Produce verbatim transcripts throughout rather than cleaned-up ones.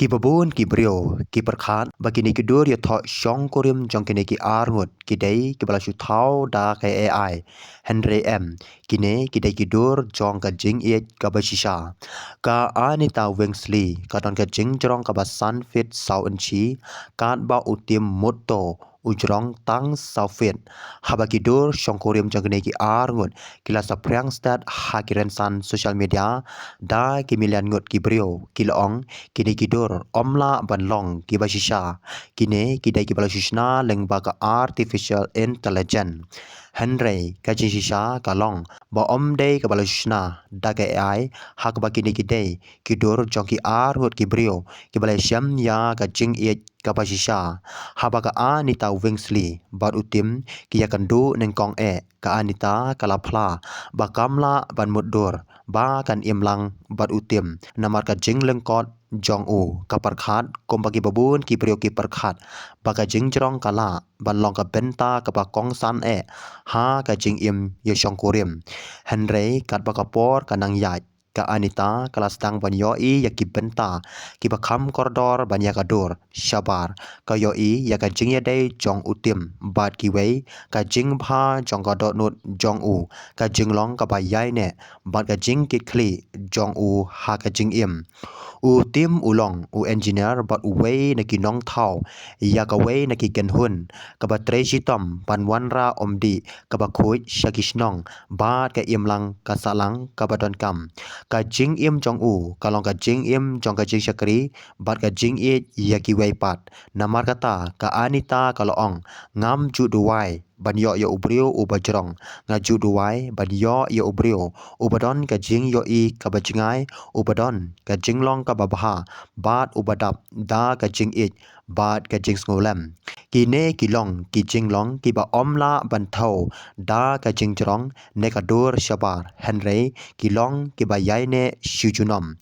Ki babun ki briew ki pyrkhat ba kine ki dur ïathoh shongkurim jong kine ki arngut ki dei kiba la shu thaw da ka A I. Hynrei em, kine ki dei ki dur jong ka jingïeit kaba shisha. Ka Anita Wingsley ka don ka jingjrong kaba san feet saw inchi, katba u Tim Mutto u jrong tang saw feet. Haba ki dur shongkurim jong kine ki arngut ki la saphriang stet ha ki rynsan social media, da ki million ngut ki briew ki la ong kine ki dur ym lah ban long kiba shisha. Kine ki dei kiba la shu shna lyngba ka artificial intelligence. Hynrei ka jingshisha ka long ba ym dei kaba la shu shna da ka A I, ha kaba kine ki dei ki dur jong ki arngut ki briew kiba la shem ïa ka jingïeit kaba shisha. Haba ka Anita Wingsley bad u Tim ki ïakynduh nyngkong eh, ka Anita ka la phla ba kam lah ban mutdur ba kan im lang bad u Tim, namar ka jinglyngkot jong u. Ka pyrkhat kumba ki babun ki briew ki pyrkhat ba ka jingjrong ka lah ban long ka bynta kaba kongsan eh ha ka jingim ïashongkurim. Hynrei katba ka por ka nang ïaid, ka Anita ka la sdang ban ïohi ïa ki bynta kiba kham kordor ban ïa ka dur shabar. Ka ïohi ïa ka jingïadei jong u Tim bad kiwei, ka jingbha jong ka dohnud jong u, ka jinglong kaba ïaineh bad ka jingkitkhlieh jong u ha ka jingim. U Tim u long u engineer bad uwei na ki nongthaw ïa kawei na ki kynhun kaba trei shitom ban wanrah umdih kaba khuid sha ki shnong bad ka imlang ka sahlang kaba donkam. Ka jingim jong u ka long ka jingim jong ka jingshakri bad ka jingïeit ïa kiwei pat. Namar kata ka Anita ka la ong, ngam ju duwai ban ïoh ïa u briew uba jrong. Nga ju duwai ban ïoh ïa u briew uba don ka jingïohi kaba jngai, uba don ka jinglong kaba bha bad uba dap da ka jingïeit bad ka jingsngewlem. Kine ki long ki jinglong kiba ym lah ban thew da ka jingjrong ne ka dur shabar, hynrei ki long kiba ïaineh shi junom.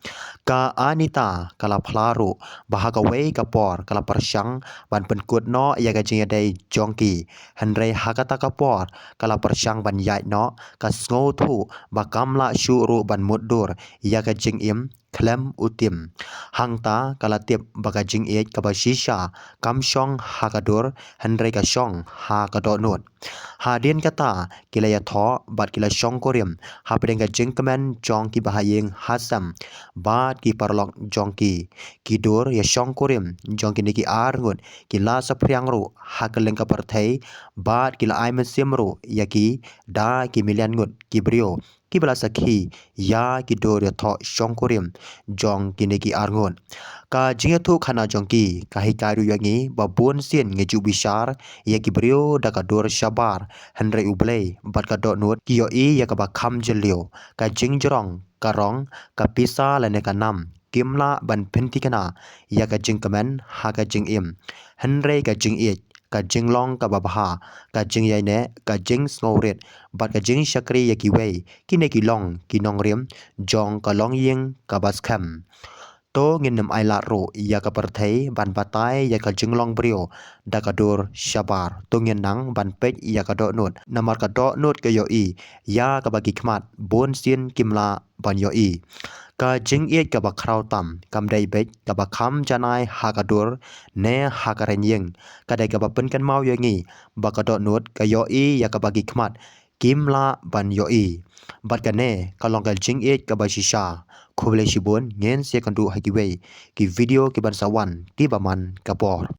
Ka Anita ka la phla ruh ba ha kawei ka por ka la pyrshang ban pynkut noh ïa ka jingïadei jong ki, hynrei ha kata ka por ka la pyrshang ban ïaid noh, ka sngewthuh ba kam lah shuh ruh ban mutdur ïa ka jingim khlem u Tim. Hangta ka la tip ba ka jingïeit kaba shisha kam shong ha ka dur, hynrei ka shong ha ka dohnud. Hadien kata ki la ïathoh bad ki la shongkurim hapdeng ka jingkmen jong ki bahaïing hasem bad ki paralok jong ki. Ki dur ïashongkurim jong kine ki arngut ki la saphriang ruh ha kylleng ka pyrthei bad ki la ai mynsiem ruh ïa ki da ki million ngut ki briew kiba la sakhi ïa ki dur ïathoh shongkurim jong kine ki arngut. Ka jingïathuhkhana jong ki ka hikai ruh ïa ngi ba bunsien ngi ju bishar ïa ki briew da ka dur shabar, hynrei U Blei bad ka dohnud ki ïohi ïa kaba kham jylliew. Ka jingjrong, ka rong, ka pisa lane ka nam kim lah ban pynthikna ïa ka jingkmen ha ka jingim. Hynrei ka jingïeit, ka jinglong kaba bha, ka jingïaineh, ka jingsngewrit bad ka jingshakri ïa kiwei, kine ki long ki nongrim jong ka longïing kaba skhem. To ngin ym ailad ruh ïa ka pyrthei ban batai ïa ka jinglong briew da ka dur shabar. To ngin nang ban peit ïa ka dohnud, namar ka dohnud ka ïohi ïa kaba ki khmat bunsien kim lah ban ïohi. Ka jingïeit kaba khraw tam kam dei beit kaba kham janai ha ka dur ne ha ka rynïeng. Ka dei kaba pynkynmaw ïa ngi ba ka dohnud ka ïohi ïa kaba ki khmat kim lah ban ïohi. Bad kane ka long ka jingïeit kaba shisha. Khublei shibun, ngin sa ïakynduh ha kiwei ki video kiban sa wan kiba man ka por.